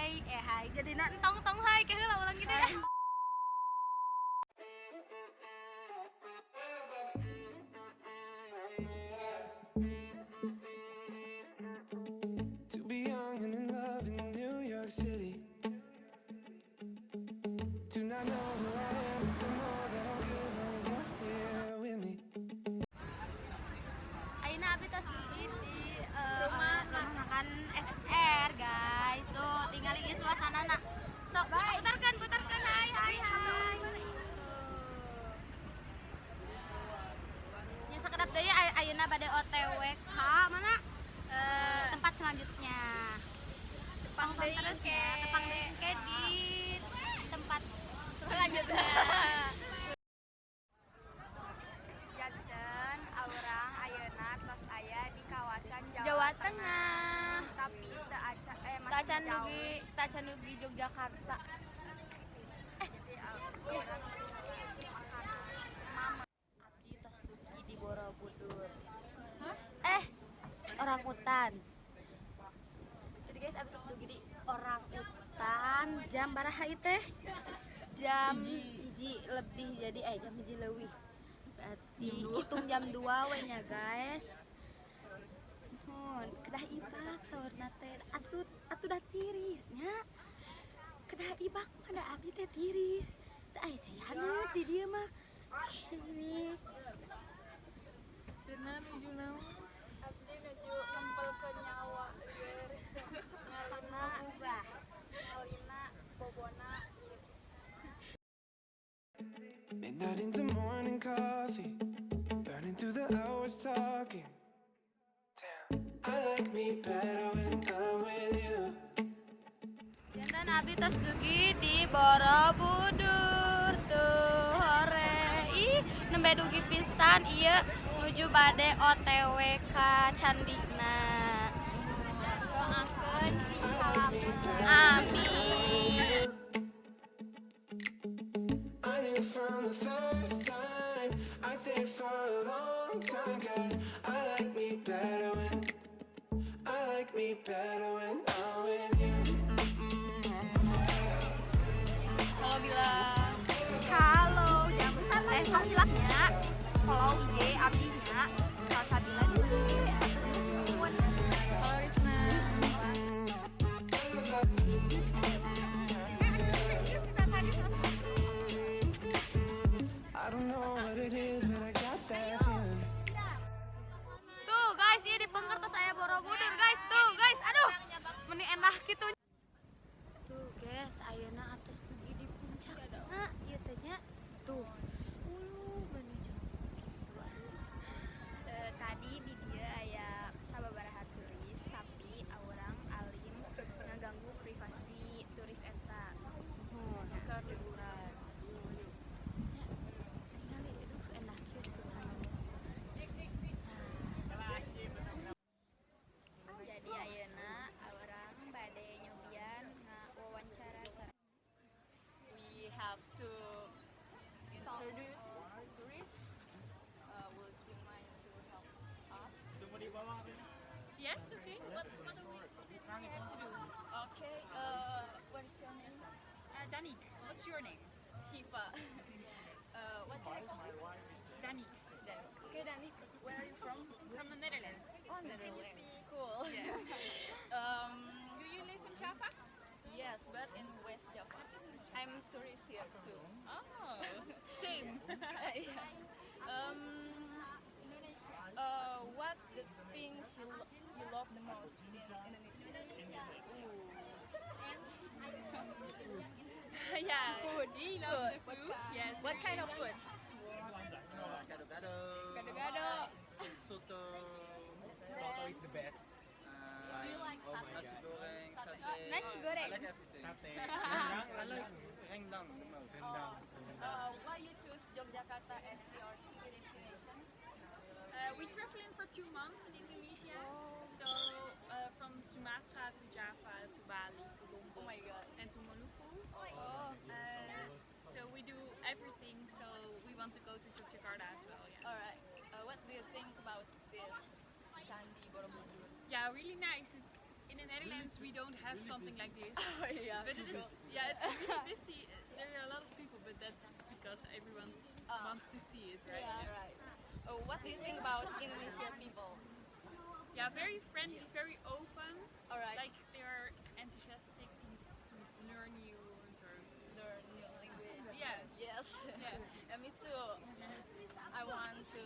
Hai, eh hai, jadi nak entong tong hai, kayaknya lah ulang gitu ya. To be young and in love in New York City. Do not know who I am, but still know that I'm good long as you're here with me. Ayeuna abi tos dugi di rumah makan SR guys. Tuh, tinggal ieu suasanana. Sok, putarkan, putarkan. Hai, hai, hai. Tuh. Nya sakedap deui ayeuna bade OTW ka mana? Tempat selanjutnya. Tepang deui terus ya, tepang deui ke di tempat selanjutnya. Janten urang ayeuna tos aya di kawasan Jawa, Jawa Tengah. Tapi teu aca masih Tak acan jauh. dugi, teu acan dugi Yogyakarta. Jadi urang makan mama. Abdi tos dugi di Borobudur. Eh, orang utan. Jadi guys, abdi tos dugi di orang utan jam baraha ieu teh? Jam 1 lebih, jadi jam 1 leuwih. Berarti hitung jam 2 we nya guys. Mun kedah ibak saurna teh, atuh atuh dah tiris nya. Kedah ibak mah da abdi teh tiris. Teu aya cai haneut di dieu mah. Ini Nuju naon? Abdi nuju nempelkeun nyawa lieur. Ngalina Ubah. Ngalina bobona ieu pisan. Midnight into morning coffee, burning through the hours talking. Damn, I like me better when I'm with you. Janten abi tos dugi di Borobudur tuh, hore. Ih, nembe dugi pisan ieu nuju bade OTW ka candina. Doakeun sing salamet. Amin. I knew from the first time I stayed for a long time, 'cause I like me better when I like me better when I'm with you. Kalau bilang Halo, jangan teh tong hilapnya. Follow IG abdinya Salsabila di Nuhun. Halo, Risna. I don't know what it is, but I got that feeling. Tuh guys, ini di pengker tos aya Borobudur guys. Tuh guys, aduh. Meni endah gitu. Tuh guys, ayeuna atos dugi di puncak. Nah, ieu teh nya. Tuh. Ulu, meni jauh gitu aduh. Tadi di dieu aya sababaraha turis, tapi urang alim ngaganggu privasi turis eta. Keur liburan. Ya, tingali, aduh enak kieu, subhanallah. Jadi ayeuna urang bade nyobian ngawawancara sareng We have to introduce tourists. Would you mind to help us? Yes, okay. What do we have to do? Okay. What is your name? Danik, what's your name? Shiva. What can I call you? Danik. Danik. Okay, Danik. Where are you from? From the Netherlands. Oh, Netherlands. Cool. Yeah. Do you live in Java? Yes, but in West Java. I'm tourist here too. Oh, same. Yeah. What the things you love the most in Indonesia? Yeah, Food. He loves Food. the food. Yes. What kind of food? Gado-gado. Gado-gado. Soto. Soto is the best. Do you like Oh my satay? Nasi God. goreng, sate. Nasi goreng. I like everything. Sate. I like rendang the most. Rendang. Why you choose Yogyakarta as your city destination? We traveling for 2 months in Indonesia. So from Sumatra to Java to Bali to Lombok Oh my God. And to Maluku. Oh. So we do everything. So we want to go to Yogyakarta as well. Yeah. Alright. What do you think about this Candi Borobudur? Yeah, really nice. It in the Netherlands we don't have something like this. Oh yeah. But it is, yeah, it's really busy. There are a lot of people, but that's because everyone wants to see it, right? Yeah, right. Oh, what do you think about Indonesia people? Yeah, very friendly, very open. All right. Like they are enthusiastic to learn you and to Learn new language. Yeah. Yes. Yeah. Yeah, me too. I want to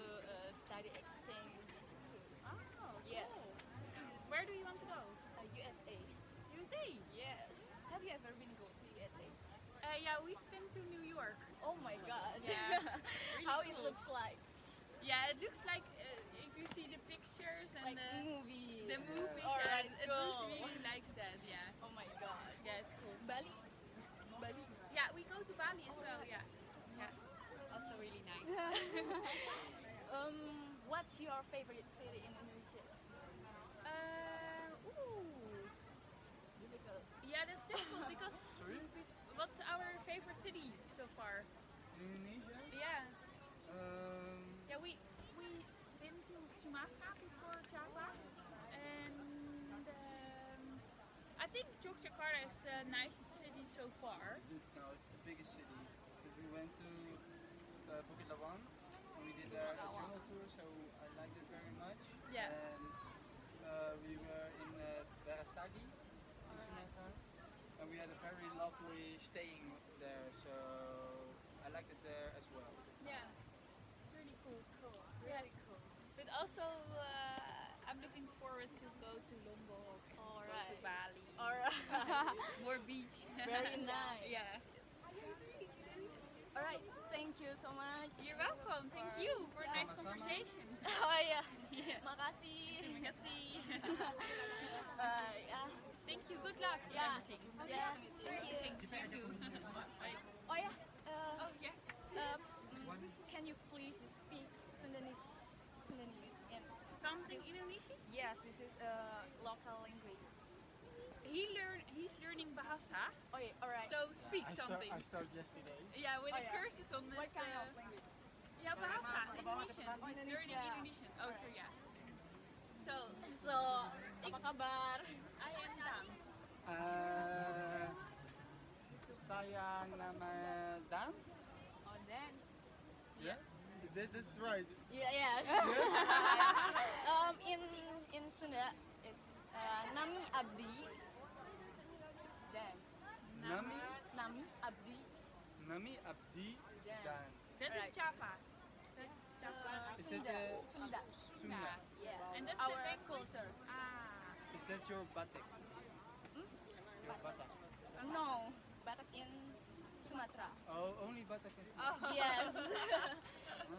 study exchange too. Oh, Yeah. cool. Where do you want to go? USA. USA. Yes. Have you ever been go to USA? Yeah, we've been to New York. Oh my God. Yeah. Really How it cool. looks like? Yeah, it looks like if you see the pictures and Like the movie. the movies, All yeah, right, it looks cool. really like that. Yeah. Oh my God. Yeah, it's cool. Bali. Bali. Yeah, we go to Bali as well. Yeah. Yeah. Also really nice. What's your favorite city in Indonesia? Ooh. Difficult. Yeah, that's difficult because Sorry? what's our favorite city so far? In Indonesia? Yeah. Yeah, we been to Sumatra before Java, and I think Yogyakarta is the nicest city so far. No, it's the biggest city. But we went to Bukit Lawang and we did a jungle tour, so I liked it very much. Yeah. And we were in Berastagi in Sumatra, and we had a very lovely staying there, so I liked it there as well. Yeah, it's really cool. Cool. Really cool. But also, I'm looking forward to go to Lombok, All go to right. Bali, All right. more beach. Very nice. Yeah. All right. Thank you so much. You're welcome. Thank you for a nice Sama-sama. conversation. Oh yeah. Yeah. Makasih. Terima kasih. Yeah. Thank you. Good luck with Yeah. everything. Yeah. Thank you. Thanks. You too. Bye. Oh yeah. Oh yeah. Can you please speak Sundanese? Sundanese and Something Indonesian? yes, this is a local language. He's learning Bahasa. Oh yeah. All right. So speak something. I started yesterday. Yeah, with Oh, the yeah. cursus on this. What kind of language? Yeah, Bahasa, Indonesian. He's learning Indonesia. Indonesian. Oh, so yeah. So So, apa kabar? I am Dan. Saya nama Dan. Oh, Dan. Yeah, that's right. Yeah, yeah. In Sunda, it, Nami Abdi. Dan. Nami, Nami Abdi. Nami Abdi Dan. Dan. That is Right. Java. That's Java. Is Sunda. it Sunda. Sunda? Yeah. And that's our the language. culture. Ah. Is that your batik? Your Batak. No, Batak in Sumatra. Oh, only Batak in Sumatra. Oh. Yes.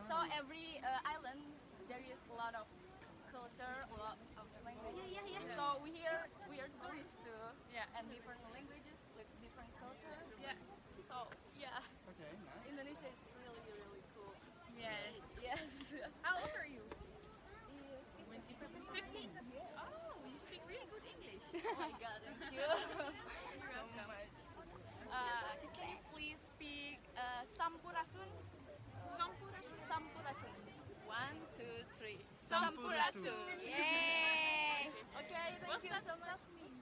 So every island there is a lot of culture, a lot of language. Yeah, yeah, yeah. So we are tourists too. Yeah. And different languages with different culture. Yeah. So yeah, Okay, nice. Indonesia is really really cool. Yes. Yes. How old are you? 15? Oh, you speak really good English. Oh my God, thank you You're so welcome. much. Can you please speak Sampurasun? Sampurasun. Sampurasun. 1, 2, 3. Sampurasun. Yay! Okay, thank What's you that, so much. that mean?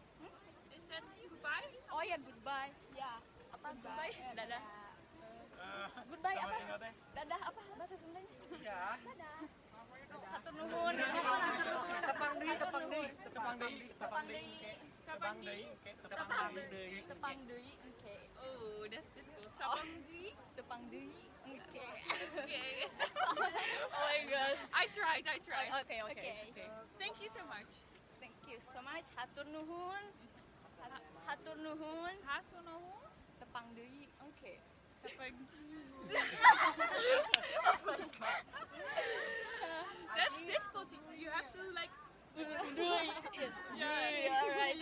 Is that goodbye? Oh yeah, goodbye. Yeah. Apa goodbye? Dadah. Goodbye apa? Dadah apa bahasa Sundanya? Yeah. Hatur nuhun. Tepang deui, tepang deui, Tepang deui, Tepang deui. tepang deui, tepang deui. Tepang deui. Oke. Oh, that's difficult. Tapang deui. Tepang deui. Oke. Okay. Oh my God. I tried. Okay, okay. Okay. Thank you so much. Thank you so much. Hatur nuhun. Hatur nuhun. Hatur nuhun. Tepang deui. Oke. Tepang deui. That's difficult. You have to like. Deui. Yes. Yeah. Alright.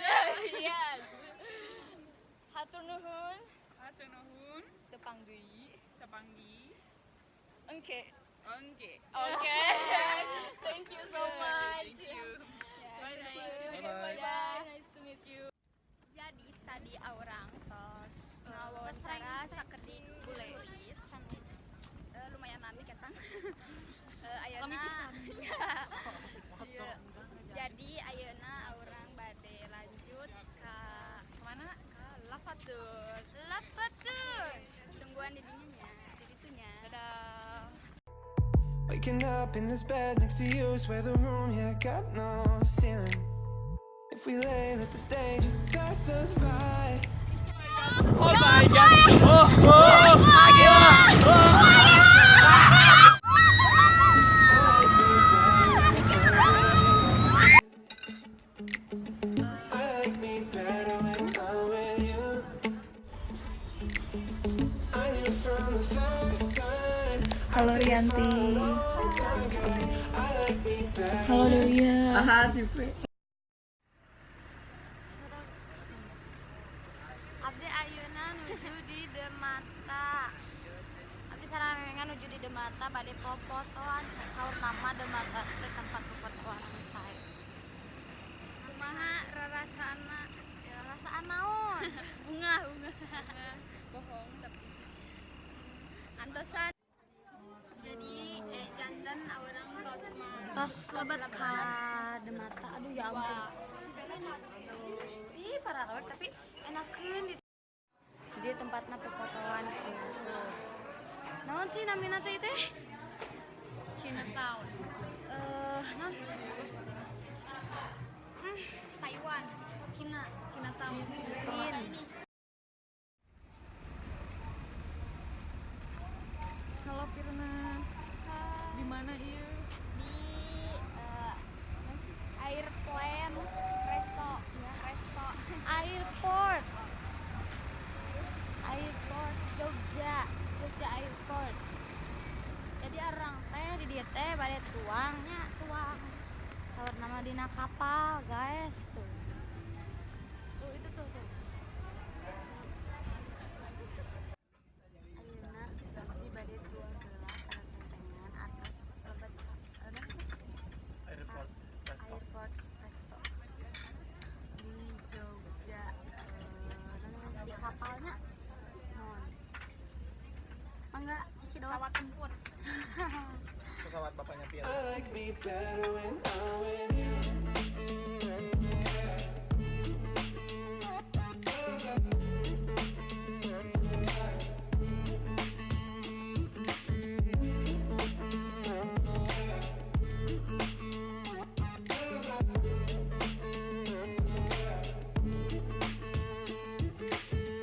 Yes. Hatur nuhun. Hatur nuhun. Tepang deui. Tepang deui. Oke. Oke. Okay. Thank you so much. Thank you. Yeah, Bye Thank bye. you. Bye-bye. Bye bye. Nice to meet you. Jadi tadi urang tos ngawawancara sakedik Bule. turis. Lumayan lami ketang. Lami Ayeuna pisan. Iya. Jadi ayeuna urang bade lanjut Kapan didinya nya? Di ditunya. Dadah. Waking up in this bed next to you, swear the room, yeah, got no ceiling. If we lay, let the day just pass us by. Oh my God. Oh, oh, gila. Oh. I like me better when I'm with you. I knew from the first time. Halo Rianti. Long time, 'cause I like me better. Halo Delia. Abdi ayeuna nuju di Demata. Abdi sarangan nuju di Demata bade popotoan, saur nama Demata teh tempat popotoan anu sae. Kumaha rarasana? Ya, rasaan naon? Bunga, bunga. Bohong tapi. Antosan. Jadi jantan orang tos mah. Tos lebet ka Demata. Aduh ya ampun. Ih, parah tapi enakeun di di tempatna popotoan cenah tuh. Naon sih namina teh teh? Chinatown. Naon? Taiwan, Cina, Chinatown. Chinese. Halo Firna. Di mana iya? Di airplane resto, resto Airport. Airport Jogja, Jogja Airport. Jadi orang teh di dieu teh bade tuangnya tuang. Saur nama dina kapal, guys tuh. Tuh itu tuh tuh. Ayeuna di bade tuang heula kana tentengan atas lebet ka Airport Resto. Airport Resto di Jogja, di kapalnya non mangga ciki doang. Pesawat tempur. Pesawat bapaknya Pian. I like me better when I'm with you.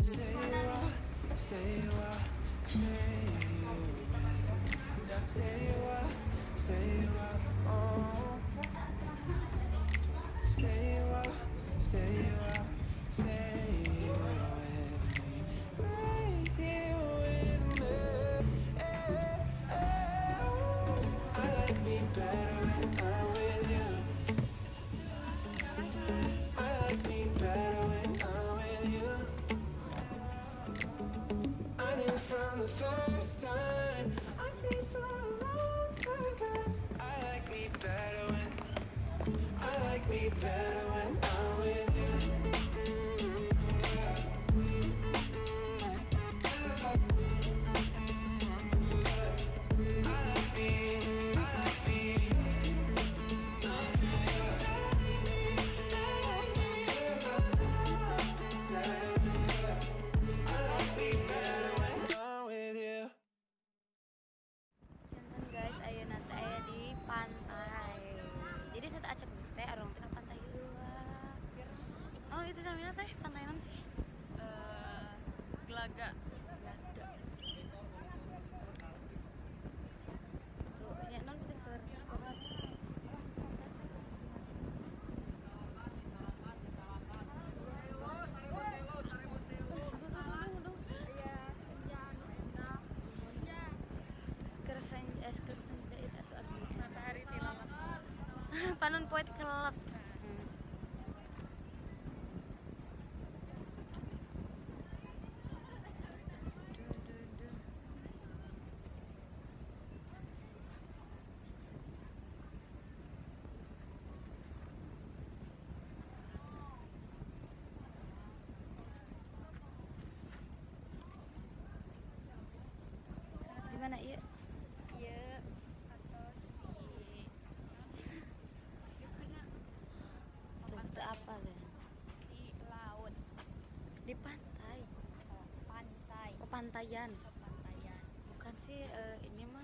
Stay a while, stay a while, stay with me. Stay a while, stay a while, oh. Stay a while, stay a while, stay here with me. Right here with me. Eh, eh, oh. I like me better when I'm with you. I like me better when I'm with you. I knew from the first time I stayed for a long time, 'cause I like me better when I like me better when I'm with you. I like me, I like me. Look who you made me, made me. Better when I like me better when I'm with you. Janten guys, ayeuna teh aya di pantai. Jadi saya acak teh arung teh ka pantai heula. Oh, itu namanya teh pantai naon sih? Gelaga. Gelaga. Tuh, nya naon itu keur Iya, senja anu endah. Senja. Keur senja, keur senja itu atuh aduh. Matahari tilalap. Panon poe kelep. Duh, duh, duh. Di mana iya? Iya, atos di Tuh, itu apa deh? Di laut. Di pantai. Pantai. Oh, pantaian. Pantai. sih ini mah.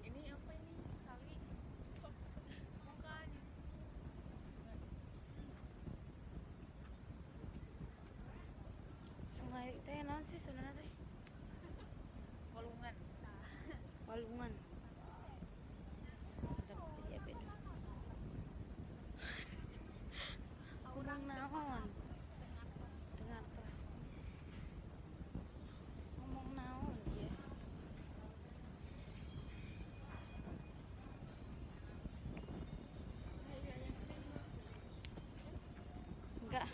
Ini apa ini? Kali. Bukan. Sungai teh naon sih sebenarnya teh? Walungan. Walungan. Ya beda. Kurang naon? Dengar terus. Ngomong naon ya? Enggak,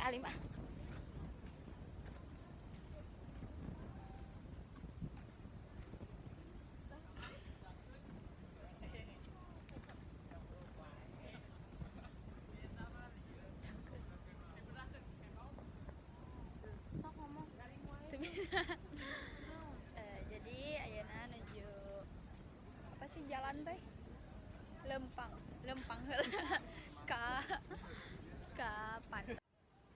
alim ah. Sok ngomong. Jadi ayeuna nuju apa sih jalan teh? Lempang, lempang heula ka pantai.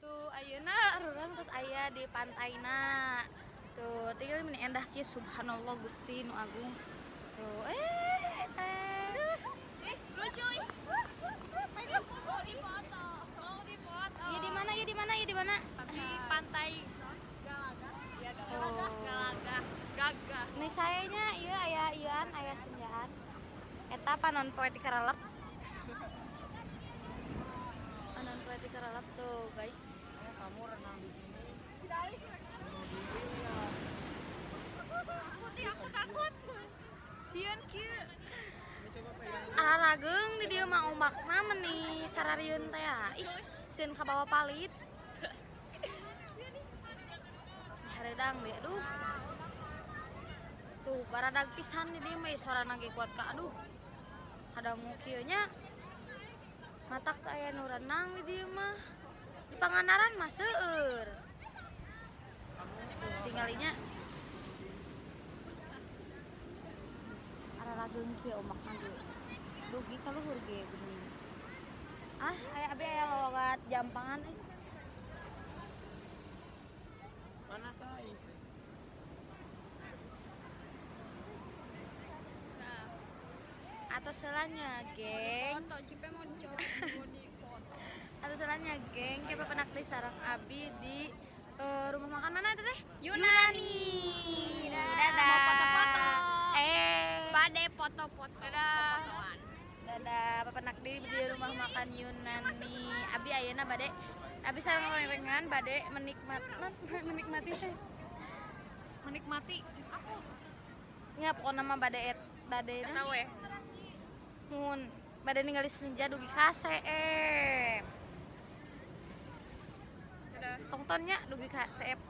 Tuh ayeuna urang terus aya di pantaina. Tuh tinggal meni endah kieu, subhanallah Gusti nu agung. Tuh teh. Ih, lucu ih. Mau dipoto. Mau dipoto. Iya di mana? Iya di mana? Iya di mana? Di pantai Galaga. Iya, Galaga. Oh. Galaga. Gagah. Nih sayanya iya aya ieuan aya senjaan. Eta panon poe ti karelep. Panon poe ti karelep tuh, guys. Kamu renang di sini. Takut sih, aku takut. Sieun kieu. Ini coba pegang. Ararageung di dieu mah ombakna meni sararieun teh ah. Ih, sieun kabawa palit. Hareudang deh, aduh. Tuh, baradag pisan di dieu mah sorana ge kuat ka aduh. Kadangu kieu nya. Matak teu aya nu renang di dieu mah. Di Pangandaran mah seueur. Tuh, tinggalinya ararageung kieu ombakna ge. Dugi ka luhur ge geuning. Ah, aya abi aya lowat jampangan euy. Mana say? Nah, Atau selanya, geng. foto Cipe mau dicoba mau dipoto. Atau selanya, geng, kayak penak di sarang abi di rumah makan mana itu teh? Yunani. Dadah. Mau foto-foto. Eh. Bade foto-foto. Dadah. Fotoan. Dadah, pepenak di rumah makan Yunani. Abi ayeuna bade abi sareng rengan bade menikmati teh. Menikmati. Aku Nya pokona mah bade et bade tahu ya. Mun bade ningali senja dugi ka CF. Dadah. Tongtonnya dugi ka CF.